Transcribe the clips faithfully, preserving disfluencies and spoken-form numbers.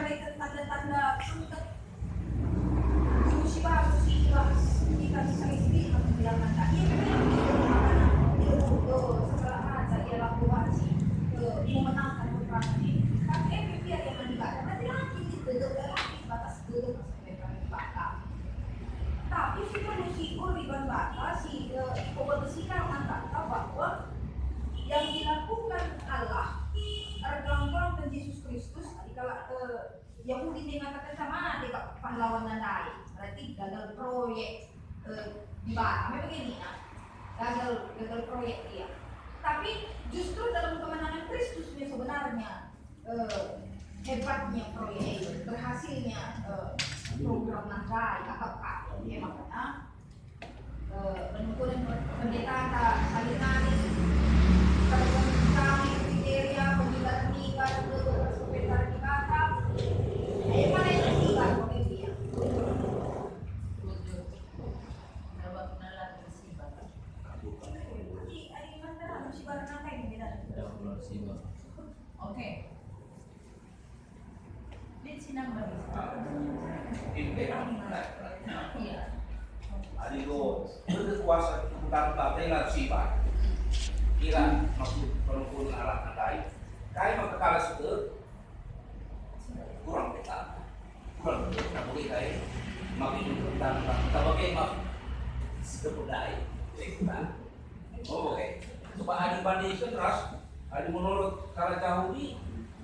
Tanda-tanda sengket. Guru si bagus si ibahas kita bisa istri atau bilang kata. Ia memang dia mengatakan, dia bodoh, sebelah aja, ia laku banci, eh, memenangkan peperangan ini. Tapi eh, biar dia mandi badan, nanti lagi, gitu, lagi, batas dulu, sampai kami bakal. Tapi si perlu sikur di bata si, eh, ipobetesi kata bahwa yang dilakukan Allah erkelangkang Yesus Kristus, dikala, eh, Yahudi dia ngatakan sama dia kak pahlawan nadai, berarti gagal proyek, eh, di Batam, ya begini ya, gagal gagal proyek dia. Tapi justru dalam kemenangan Kristus dia sebenarnya, eh, hebatnya proyek itu, berhasilnya, eh, program nadai, akap-akap, ya makanya Eh, penungkunan pendeta ta, salinanis, terkami kriteria, pengibat-ngibat, pengibat di Batam. Eh, mana yang terlibat, Pak Bibi, ya? Adi, adi, mana terang, si Barna kayak gini, dah. Oke. Lit si nambah. Iya. Adi go, berkuasa tukang banteng la sibar. Kira maksud perempuan arah nadai. Kai maka kalah sudah kurang peta. Kurang peta. Tak boleh kai. Makin tukang banteng. Tak pakai maksud. Sudah pedai. Kita. Oh, oke. Coba adi bandingken ras, adi menurut kalak Jahudi,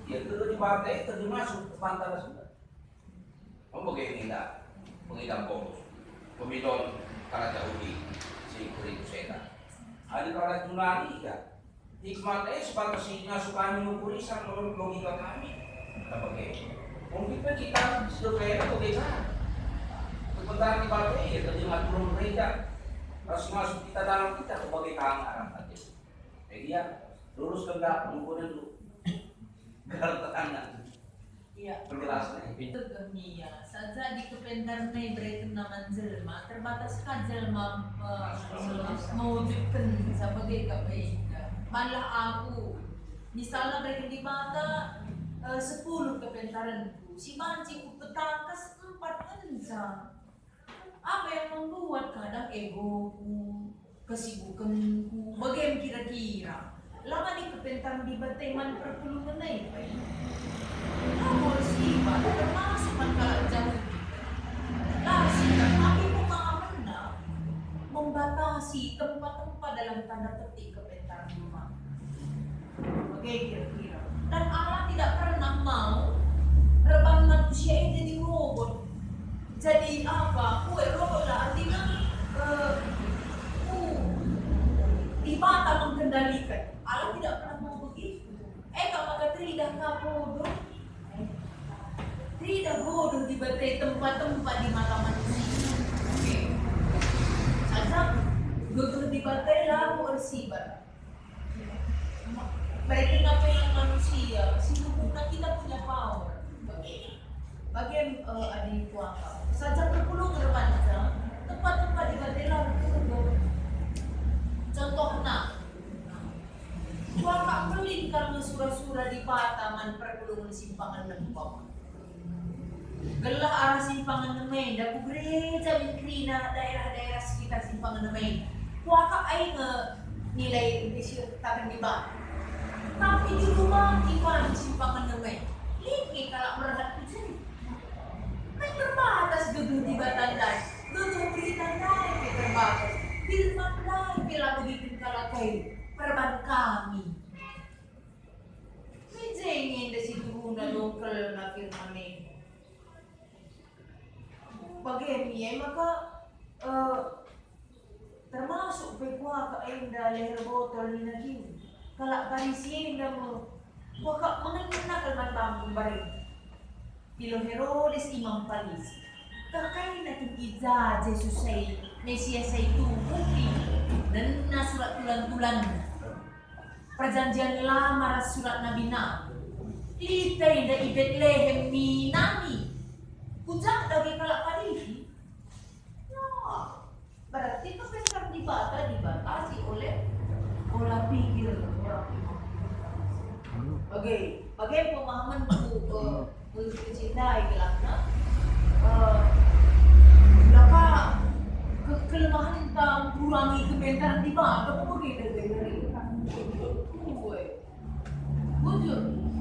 ya, itu dipakai, itu dimaksud, terbantah sudah. Oh, bage ninda, pengidah Paulus, pemilon kalak Jahudi, si Korintus enda. Adi kalak Junani, ya, hikmat e sebatas si ngasup kami ngukur isang menurut logika kami. Kata bage. Mungkin pe kita sebagai bage kan. Sebentar di bage, ya, terdengar turun gereja. Ras masuk kita dalam kita sebagai keanggaran tadi. Jadi ya, lurusken dah penggunaan dulu. Gelar tangan. Iya. Penjelasan. Tegeh nia, saja di kepentaren e berekenna man jelma, terbatas ka jelma, eh, mewujudken sebagai kebaikan. Malah aku, misalna bereken Dibata, eh, sepuluh kepentarenku, si banci kupetakas empat ngenca. Apa yang membuat kadang egoku, kesibukenku, bage kira-kira? La ngadi kepentaren Dibata man perpulungen e pe. Labo ersibar, termasuk man kalak Jahudi. La ersibar, tapi pemahamenna membatasi tempat-tempat dalam tanda petik kepentaren Dibata. Bage kira-kira. Dan Allah tidak pernah mau erban manusia e jadi robot. Jadi apa? Kue robot lah artinya, eh, uh, Dibata mengkendalikan. Allah tidak pernah mau begitu. Eh, kalau maka teridah ka bodoh. Teridah bodoh Dibata tempat-tempat di mata manusia. Oke. Saja gegeh Dibata labo ersibar. Mereka ngapain manusia? Sesungguhnya kita punya power. Bage, bage, eh, adi kuakap. Saja perpulungen remaja, tempat-tempat di Batera. Contohna, kuakap mbelin kal nge sura-sura Dibata man perpulungen Simpang Enem, umpama. Gelah arah Simpang Enem enda ku gereja min kerina daerah-daerah sekitar Simpang Enem enda. Kuakap ai nge nilai isi taken Dibata. Tapi di rumah iman Simpang Enem enda, lit nge kalak merhat ku je. Kan terbatas gegeh Dibata ndai, gegeh berita ndai pe terbatas. Firman ndai pe la begiken kalak kai perban kami. Meja nge enda si turuna dongkelna firman e. Bage mi e maka, eh, termasuk pe kuakap enda leher botol nina kin. Kalak Parisi enda me kuakap mengena kal man bangku mbareng. Pilo Herodes imam Parisi. Kakaina kin i ja Jesus e, Mesias e tubuh kin? Nena surat tulan-tulanna. Perjanjian Lama ras surat nabi-nabi. Lit enda i Betlehem mi nami. Ku ja dage kalak Parisi? Nah, berarti kepentaren Dibata dibatasi oleh pola pikir orang. Bage, bage pemahamanku, eh, Menurut kecinta, gelapna, eh, maka ke-, kelemahan tang kurangi kementaran di mana, apa bagi dari